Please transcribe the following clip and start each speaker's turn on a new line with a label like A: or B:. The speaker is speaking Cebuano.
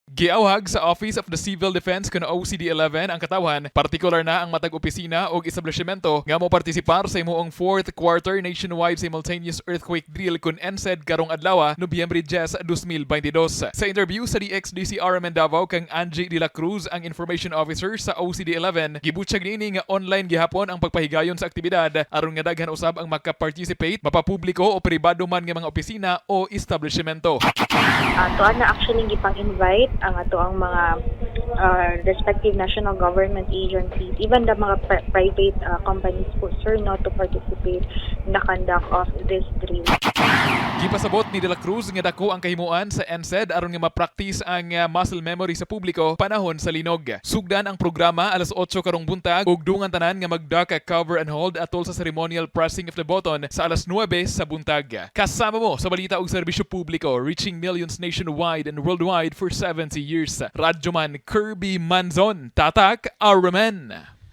A: Giawhag sa Office of the Civil Defense kun OCD-11 ang katawhan, partikular na ang matag opisina o establishmento nga mo partisipar sa himuong fourth quarter nationwide simultaneous earthquake drill kun NSED karong adlaw, Nobyembre 10, 2022. Sa interview sa DXDC RMN Davao kang Angie De La Cruz, ang information officer sa OCD-11, gibutyag niini nga online gihapon ang pagpahigayon sa aktibidad aron nga daghan usab ang makaparticipate, mapapubliko o pribado man nga mga opisina o establishmento.
B: Ato na actually gipang-invite ang ato ang mga respective national government agencies, even the mga private companies po, sir, no, to participate in the conduct of this drill.
A: Gipasabot ni De La Cruz nga dako ang kahimuan sa NSED aron nga ma-practice ang muscle memory sa publiko panahon sa linog. Sugdan ang programa alas 8 karong buntag ug dungan tanan nga mag-duck, cover and hold atol sa ceremonial pressing of the button sa alas 9 sa buntag. Kasama mo sa balita ug serbisyo publiko, reaching millions nationwide and worldwide for 70 years. Radyoman Kirby Manzon, Tatak RMN.